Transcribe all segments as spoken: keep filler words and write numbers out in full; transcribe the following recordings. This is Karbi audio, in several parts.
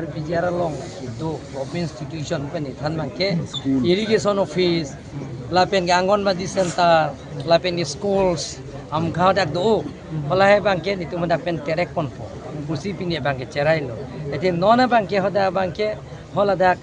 Bijar along do government institution pen ithan abangke irrigation office, lapen ke Anganwadi center, lapen ke schools, amkha dak do. Hala abangke netum dak pen terek ponpo pusi pini abangke cherailo. Ete non abangke hadak abangke haladak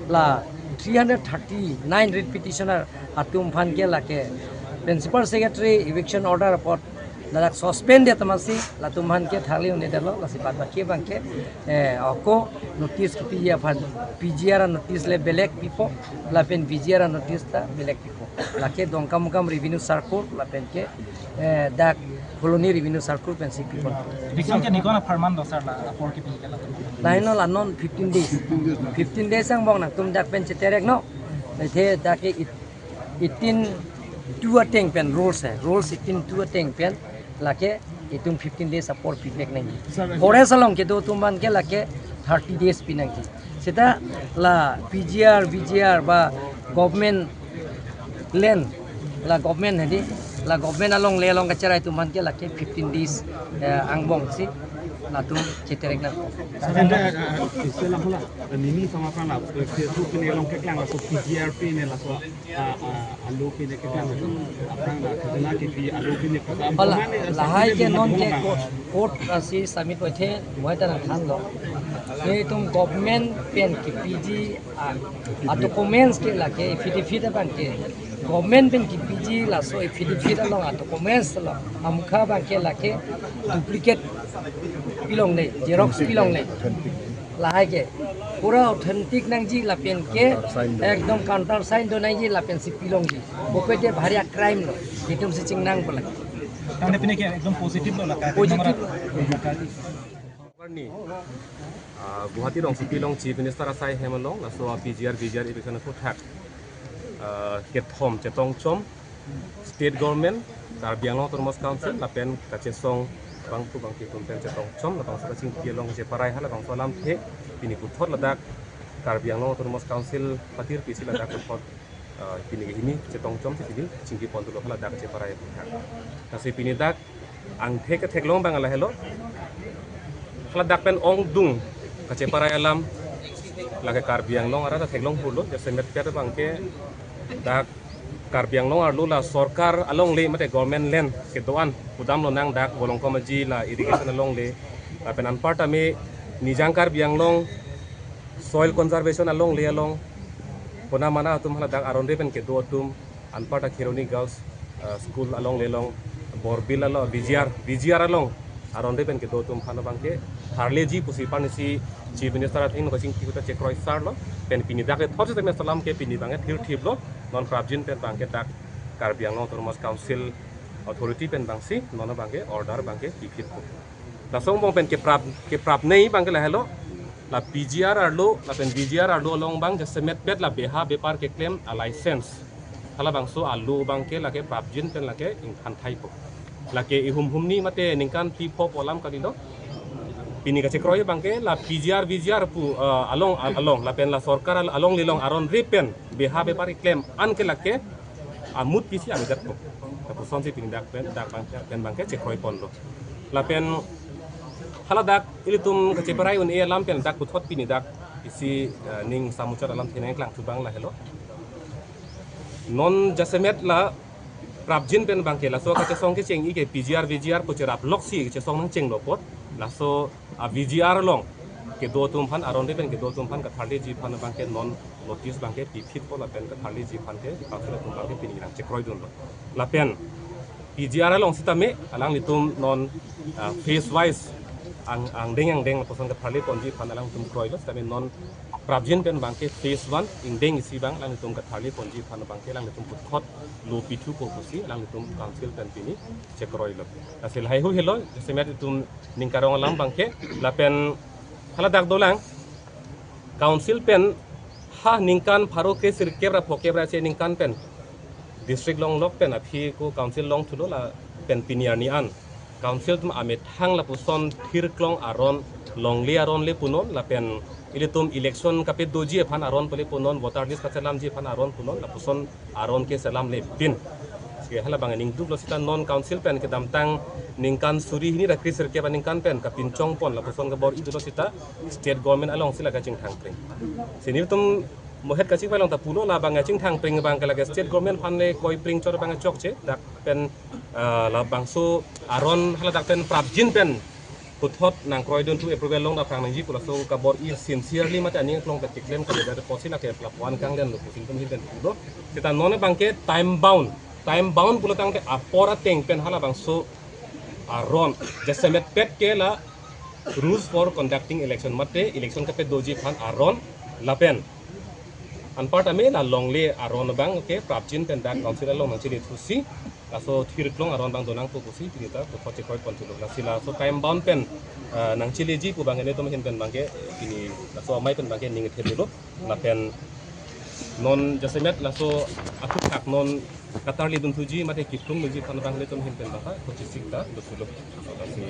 la three hundred thirty-nine writ petitioner atum aphan ke lake principal secretary eviction order apot ladak suspend det amatsi latum aphan ke thali un-edetlo, lasi bad baki abangke, eh, ako notice kipi aphan P G R notice le belek pipo, lapen P G R notice ta belek pipo. Lake Dongkamukam revenue circle, lapen ke, eh, dak Phuloni revenue circle pensi pipon. Dikson ke nikon apharman do sir la apor kipi ke la. Lahenlo la non fifteen days. Fifteen days angbong nangtum dak pen chetereknon. Ete dak ke it-, eighteen two ateng pen rules hai. Rules eighteen two ateng pen lake itum fifteen days apor pipek nangji. Sir, forest along kedo atum aphan ke lake thirty days pi nangji. Seta la P G R, V G R ba government land, la government hedi, la government alongle along kacherai atum aphan ke lake fifteen days, eh, angbong si latum chetereknang. Sir, ante, eh, eh, istilah pula, eh, nini sama pala, eh, Facebook pini along keklang laso P G R pini laso, ah, ah, alu pini keklang laso. Aphrang la khajana kipi alu pini keklang. Hala, lahai ke non ke court, court asi submit oithe, moi ta nangthanlo. Itum government pen kipiji a, a documents ke lake affidavit abangke. Government pen kipiji laso affidavit along a documents lo. Amkha abangke lake duplicate pilongle, xerox pilongle. Lahai ke pura authentic nangji lapen ke ekdom counter sign do nangji lapensi pilongji. Bokoi de bhari a crime lo. Itum si chingnang pula. Tangte pini ke ekdom positive lo la. Positive lo. Arni, ah, Guwahati rongsopi along Chief Minister asai hem along, laso P G R, V G R eviction aphuthak, ah, kethom chetongchom, State Government, Karbi Anglong Autonomous Council, lapen kachesong bangphu bangke atum pen chetongchom, labangso kachingki along cheparai hala bangso alamthe, pini puthot ladak Karbi Anglong Autonomous Council patir pisi ladak puthot ah, pini ke hini chetongchom si pini chingki pon tulo hala dak cheparai aphuthak. Lasi pini dak angthek ketheklong abang lahelo. Hala dak pen ongdung kacheparai alam lake Karbi Anglong arat ta theklong pulo, jasemet pet abangke dak Karbi Anglong arlo la sorkar alongle mate government land kedo-an pudamlonang dak Volongkom Aji la irrigation alongle lapen anparta me Nijang Karbi Anglong soil conservation alongle along pona mana atum hala dak aron re pen kedo atum anparta Kheroni Girls, uh, School alongle along Borbil along V G R, V G R along aron re pen kedo atum aphan abangke tharleji pusi parnisi Chief Minister atheng no kachingki ahut ta chekroi sarlo pen pini dak le thot setame salam ke pini abangke thirthiplo non prapjin pen abangke dak Karbi Anglong Autonomous Council authority pen abangsi non abangke order abangke piphitpo. Laso angbong pen keprap, keprapnei abangke lahelo. La P G R arlo, lapen V G R arlo along abang jasemet pet la beha bepar keklem a license. Halabangso alu abangke lake prapjin pen lake ingthan thaipo. Lake ihum humni mate ningkan phli pho pu alam kalilo. Pini kachekroi abangke la P G R, V G R pu, eh, along, al-, along, lapen la sorkar al-, alongle along aron re pen beha bepar keklem an ke lake amut pisi amejatpo. Lapuson si pini dak pen, dak abang, pen abangke chekroi ponlo. Lapen hala dak ilitum kacheparai un-e alam pen dak puthot pini dak isi, eh, ning samuchot alamthe nangklang thu abang lahelo. Non jasemet la prapjin pen abangke laso kachesong kecheng-i ke P G R, V G R pu cherap loksi kachesong nangchenglo apot. Laso a V G R along kedo atum aphan aron re pen kedo atum aphan katharleji aphan abangke non notice abangke piphitpo lapen katharleji aphan ke council atum abangke pini nangchekroidunlo. Lapen P G R along sitame alanglitum non, ah, phase wise ang, angdeng angdeng lapuson katharle ponji aphan alangtum kroilo sitame non prapjin pen abangke phase one ingdeng isi abang alangtum katharle ponji aphan abangke alanglitum puthot lo pithupo pusi alanglitum council pen pini chekroilo. Lasi lahai hu helo, jasemet itum ning karong alam abangke, lapen hala dak dolang, council pen ha ningkan pharo kre sirkep ra phokep ra isi ningkan pen district longlok pen aphi ko council longthulo lapen pini arni an council atum amethang lapuson thirklong aron longle aron le punon lapen ilitum election kapedoji aphan aron pule punon, voter list kachelamji aphan aron punon, lapuson aron ke selamle pin. Ke hala abang ningduklo seta non council pen kedamtang ningkan suri hini ra kre sirkep aningkan pen kapinchong pon lapuson kabor-i dolo seta state government alongsi la kachingthang pring. Si nelitum mohet kachingpai along ta pulo, la abang chingthang pring abang ke lake state government aphan le koi pring chot abang chokche, dak pen, ah, labangso aron hala dak pen prapjin pen puthot nangkroidun thu approval long daphrang nangji pu laso kabor-i sincerely mate aning aklong kachiklem kalidet apotsi lake lapuan kanglenlo pusi nelitum ahin pen pulo. Seta non abang ke time bound, time bound pulo tangte apor ateng pen hala abangso aron jasemet pet ke la rules for conducting election mate election kapedoji aphan aron lapen anparta me la longle aron abang ke prapjin pen dak council along nangchele thusi laso thirklong aron abang donangpo pusi pini ta puthot chekroi pon thulo. Lasi laso time bound pen, ah, nangcheleji pu abang nelitum ahin pen abang ke pini laso amei pen abang ke ning thet dolo. Lapen non jasemet laso aphuthak non katarli dunthuji mate kiphrung dunji aphan abang nelitum ahin pen abang ta kochisik ta dothulo. Lasi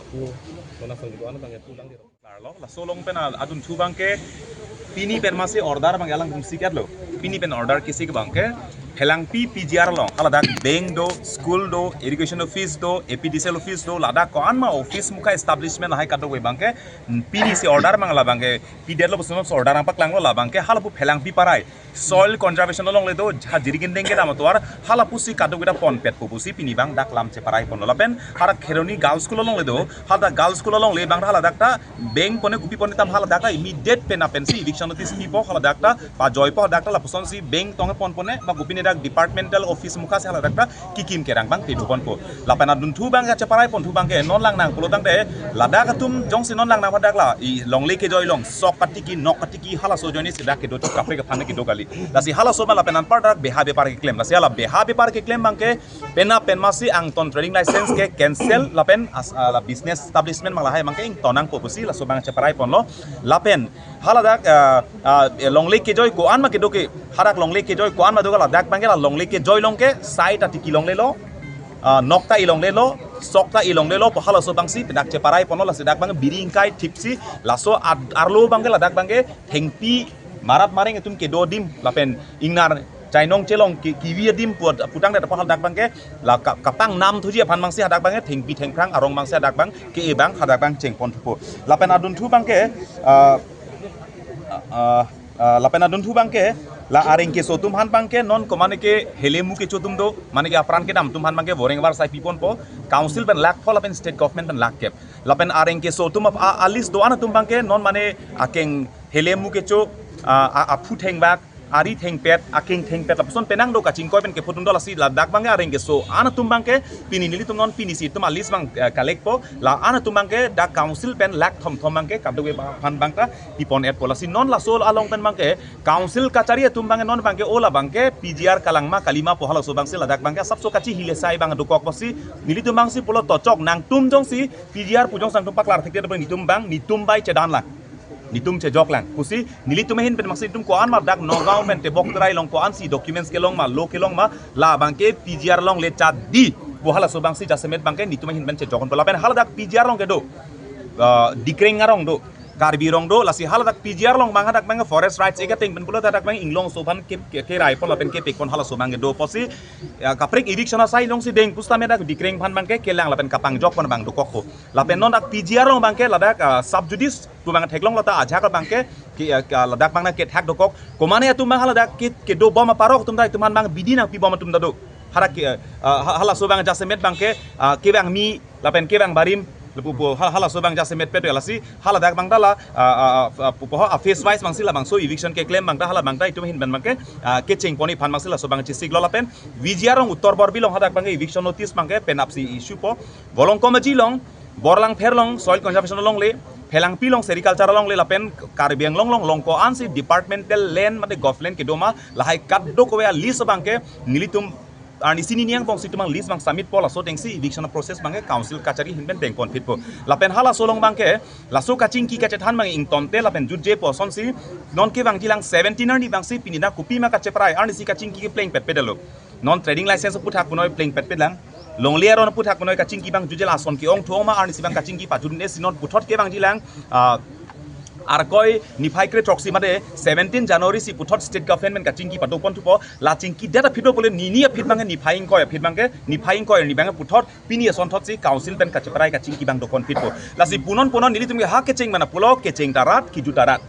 apu non asong ko-an abang ke pulang di. Klarlo, laso along pen adunthu abang ke pini pen masi order abang ke alang kum siketlo. Pini pen order kisik abang ke Phelangpi P G R along, haladak bank do, school do, irrigation office do, A P D C L office do, ladak ko-an ma office mukha establishment lahai kadokave abang ke, pini si order abang la abang ke pidetlo pusi non order nangpaklanglo, la abang ke halapu Phelangpi parai soil conservation alongle do, ha Jirikindeng kedam atovar, halapusi kadokave ta ponpetpo pusi pini abang dak lam cheparai ponlo. Lapen haladak Kheroni Girls School alongle do, haladak Girls School alongle abang haladak ta bank pone kopi pone tam haladak ta immediate pen apensi eviction notice pipo, haladak ta pajoipo, haladak ta lapusonsi bank tong pon pone ba kopine dak departmental office mukha si haladak ta kikim kerang abang pedu ponpo. Lapen adunthu abang kacheparai ponthu abang ke non langnang pulo tangte ladak atum jongsi non langnang hadak la i longle kejoi along sok katiki nok katiki halaso ajoine si dak kedo kaprek aphan kedo kali. Lasi halaso abang lapen anparta beha bepar keklem. Lasi hala beha bepar keklem abang ke penap pen masi angton trading license ke cancel lapen as, ah, la business establishment abang lahai abang ke ington nangpo pusi laso abang cheparai ponlo. Lapen haladak, ah, ah, longle kejoi ko-an ma kedo ke, hadak longle kejoi ko-an ma do ke ladak abang ke la longle kejoi along ke sai ta tiki longlelo, ah, nok ta ilonglelo, sok ta ilonglelo pu halaso abangsi dak cheparai ponlo. Lasi dak abang biri ingkai thipsi laso ad-, arlo abang ke ladak abang ke thengpi marat mareng atum kedo adim lapen ingnar chainong chelong ke kivi adim pu putangdet apot hadak abang ke la ka-, kapang nam thuji aphan abangsi hadak abang ke thengpi thengphrang arong abangsi hadak abang ke-e abang hadak abang cheng ponthupo. Lapen adunthu abang ke, ah, ah, ah, lapen adunthu abang ke la areng keso atum aphan abang ke non ko mane ke helemu kecho atum do, mane ke apran kedam atum aphan abang ke voreng varsai pi ponpo, council pen lakh pho lapen state government pen lakh kep. Lapen areng keso atum ap-, a, a list do-an atum abang ke non mane akeng helemu kecho, ah, a, aphu thengvak, ari thengpet, akeng thengpet lapuson penang do kachingkoi pen kepho atum do. Lasi ladak abang ke areng keso-an atum abang ke pini nelitum non pini si itum a list abang, eh, collect po, la-an atum abang ke dak council pen lakh thomthom abang ke kadokave aphan abang ta pi pon-etpo. Lasi non laso along pen abang ke council kachari atum abang ke non abang ke ola abang ke P G R kalang ma kali ma pu halaso abangsi ladak abang ke asapso kachi hilesai abang dokok pusi nelitum abangsi pulo tochok nangtum jongsi P G R pu jongsi nangtum paklar thekte abang nelitum abang nelitum bai chedan lang. Nelitum chejok lang. Pusi nelitum ahin pen masi nelitum ko-an ma dak Nagaon pen tebok terai along ko-ansi documents kelong ma, law kelong ma, la abang ke P G R alongle chot di pu halaso abangsi jasemet abang ke nelitum ahin pen chejok ponpo. Lapen haladak P G R along kedo, ah, Dikreng arong do, Karbi arong do, lasi haladak P G R along abang hadak abang forest rights act ateng pen pulo hadak abang inglongso aphan ke, ke, kerai pon lapen kepek pon halaso abang kedo pusi, ya, kaprek eviction asai alongsi deng pusitame dak Dikreng aphan abang ke kelang lapen kapangjok pon abang dokokpo. Lapen non dak P G R along abang ke ladak, ah, sub judice pu abang theklonglo ta ajahak abang ke, ke, ah, ka ladak abang na kethak dokok. Ko mane atum abang haladak ke, kedo bom aparok atum ta itum aphan abang bidi nangpi bom atum ta do. Hadak ke, ah, ha-, halaso abang jasemet abang ke, ah, kevang mi lapen kevang barim, lapu pu ha-, halaso abang jasemet pet lasi haladak abang ta la, ah, ah, ah, pu pu ha phase wise abangsi labangso eviction keklem abang ta hala abang ta itum ahin pen abang ke, ah, kecheng pon-i aphan abangsi laso abang chesiklo. Lapen V G R along Uttor Borbil along hadak abang ke eviction notice abang ke penapsi issue po. Volongkom Aji along, Borlangpher along soil conservation alongle, Phelangpi along sericulture alongle lapen Karbi Anglong along, along ko-ansi departmental land mate government kedo ma lahai kadokave a list abang ke nelitum arnisi nini angbongsi itum abang list abang submit po, laso atengsi eviction process abang ke council kachari ahin pen deng pon phitpo. Lapen halaso along abang ke laso kachingki kachethan abang ingtonte lapen jutje pu asonsi non kevangji lang seventeen arni abangsi pini dak kopima kacheparai arnisi kachingki kepleng petpet lo. Non trading license aphuthak punoi pleng petpet lang. Longle aron aphuthak punoi kachingki abang jutje, lason ke-ong thu-ong ma arnisi abang kachingki pajut ne si non puthot kevangji lang, ah, Arkoi niphai kre throksi mate seventeen January si puthot state government pen kachingki padopon thupo, la chingki det aphi do pule nini aphi abangke niphai ingkoi aphi abangke, niphai ingkoi arni abangke puthot pini asonthot si council pen kacheparai kachingki abang dopon phitpo. Lasi punon punon nelitum ke ha kecheng mana pulo, kecheng ta rat, kijut ta rat.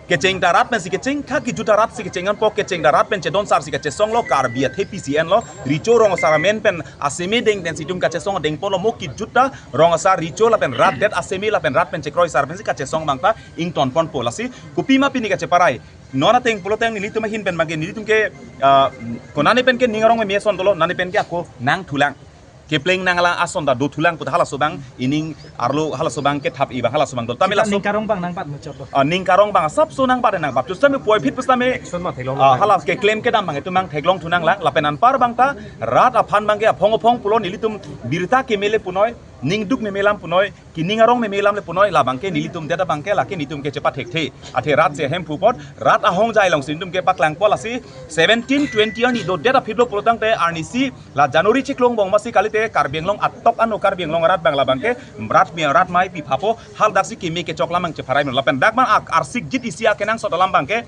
Kecheng ta rat pensi kecheng, ha kijut ta rat si kecheng anpo, kecheng ta rat pen chedon sar si kachesong lo, Karbi athe P C N lo, Recho Rong Asar amen pen aseme deng pensi itum kachesong dengponlo, mo kijut ta Rong Asar, Recho lapen rat, det aseme lapen rat pen chekroi sar pensi kachesong abang ta ingtonponpo. Lasi kopima pini kacheparai. Non ateng pulo teng nelitum ahin pen abangke nelitum ke, ah, konane pen ke ning arong meme ason dolo, nane pen ke ako nangthulang. Kepleng nanglang ason ta dothulang pu ta halaso abang, ining arlo halaso abang kethap-i abang halaso abang dolo. Tame laso ning karong abang nangbat muchot lo. Ah, ning karong abang asapso nangbat nangbat. Justame puvoiphit pusitame, action ma theklong ah, nang. Hala keklem kedam abang itum abang theklongthu nanglang. Lapen anpar abang ta rat aphan abangke aphong aphong pulo nelitum birta kemele punoi, ningduk meme alam punoi, kining arong meme alam le punoi, la abangke nelitum det abangke lake nelitum ke chepathekthe. Athe rat si ahemphu apot, rat ahongjai alongsi nelitum ke paklangpo. Lasi seventeen twenty arni dodet aphi lo pulo tangte arnisi la January chiklo angbong masi kalite Karbi Anglong atok ano Karbi Anglong arat abang la abangke rat me rat maipi phapo, hal daksi keme kechok alam abang chepharai melo lapen dak abang ak arsik jit isi akenangsot alam abangke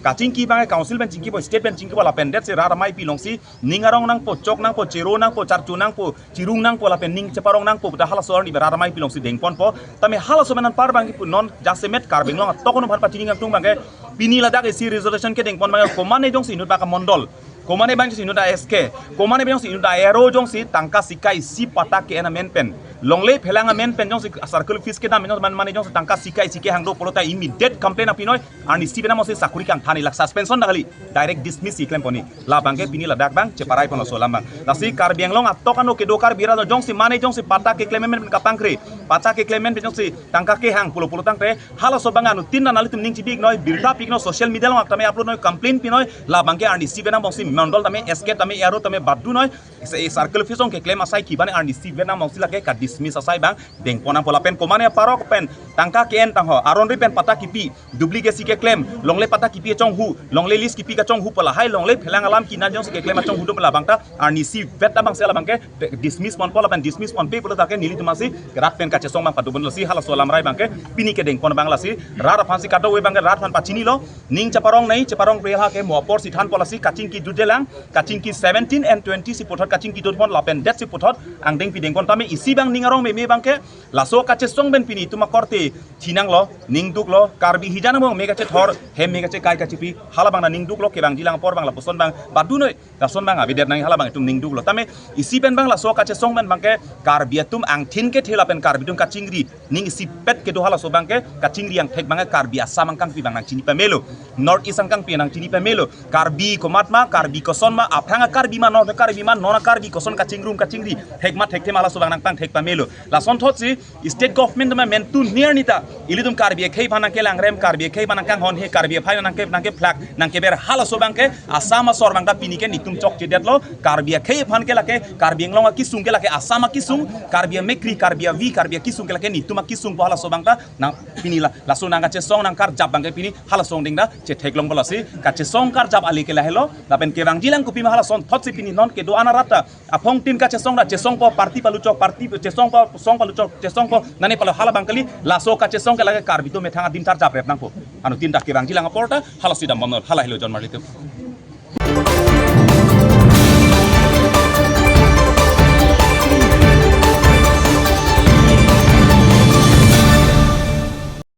kachingki abangke council pen chingkipo, state pen chingkipo lapen det si rat maipi alongsi ning arong nangpo, chok nangpo, chero nangpo, charcho nangpo, chirung nangpo lapen ning cheparong nangpo pu ta halaso arni rat maipi alongsi dengponpo. Tame halaso amen anpar abangke pu non jasemet Karbi Anglong atok ano aphan pachini nangtung abangke pini ladak isi resolution kedengpon abangke komane jongsi inut abangke mondol, komane abang jongsi inut a S K, komane abang jongsi inut a R O jongsi tangka sika isi patta ke-en amen pen, longle phelang amen pen jongsi circle office kedam jongsi man mane jongsi tangka sika isi kehang do pulo ta immediate complaint nangpinoi, arnisi pen amose sakuri kangthan-i, lake suspension ta kali, direct dismiss si klemponji. La abangke pini ladak abang cheparai ponlo laso alam abang. Lasi Karbi Anglong atok ano kedo Karbi arat jongsi mane jongsi patta keklem amen pen kapangkri, patta keklem amen pen jongsi tangka kehang pulo pulo tangte halaso abang anuttin nanglitum ning chibi-iknoi, birta pi-iknoi, social media along tame upload noi, complaint pinoi, la abangke arnisi pen angbongsi mondol tame, S K tame, R O tame badunoi, se circle office along keklem asai kebang arnisi pen angbongsi lake ka dismiss asai abang dengpon nangpo lapen komane parok pen tangka ke-en tangho, aron ri pen patta kipi, duplicate si keklem, longle patta kipi kachonghu, longle lease kipi kachonghu pu lahai longle phelang alam kinan jongsi keklem achonghu do pu la abang ta arnisi vet abangsi la abangke dismiss ponpo lapen dismiss ponpe pulo tangte nelitum asi rat pen kachesong abang padopon. Lasi halaso alam rai abangke pini kedengpon abang lasi rat aphansi kadokave abangke rat aphan pachinilo, ning cheparong nei, cheparong pre ha ke mo apor si thanpo. Lasi kachingki jutjelang, kachingki seventeen and twenty si puthot kachingki jutpon lapen det si puthot angdengpi dengpon. Tame isi abang ning arong meme abangke laso kachesong pen pini itum akorte thinanglo, ningduklo, Karbi hijan abang me kachethor, hem me kachekai kachepi, hala abang nangduklo, kevangjilang apor abang lapuson abang badunoi, lason abang avedet nang hala abang itum ningduklo. Tame isi pen abang laso kachesong pen abangke Karbi atum angthin kethe lapen Karbi atum kachingri, ning isipet kedo halaso abangke kachingri angthek abangke Karbi Assam angkangpi abang nangchini pamelo, North East angkangpi nangchini pamelo, Karbi komat ma, Karbi koson ma, aphrang a-Karbi ma, non Karbi ma, non a-Karbi koson kachingrum kachingri, thek ma thekthe ma halaso abang nangpangthek pamelo. Lasonthotsi state government ma mentu niar nita ilitum Karbi akhei aphan nangkelangrem, Karbi akhei aphan nangkanghon he, Karbi aphai nangke nangkephlak nangkeber halaso abangke Assam asor abang ta pini ke netum chokchedetlo. Karbi akhei aphan ke lake Karbi Anglong akisung ke lake Assam akisung, Karbi amekri, Karbi avi, Karbi akisung ke lake netum akisung pu halaso abang ta nang pini la laso nangkachesong nangkarjap abangke pini halaso angdeng ta chetheklongpo. Lasi kachesong karjap ale ke lahelo lapen kevangjilang kopima halasonthotsi pini non kedo-an arat ta aphongtin kachesong ta chesongpo, party paluchok, party chesongpo, song paluchok chesongpo, nane palo hala abang kali, laso kachesong ke lake Karbi atum methang adim tarjap rep nangpo. Anuttin ta kevangjilang apor ta halasi dambomnon, hala helo jon marlitum.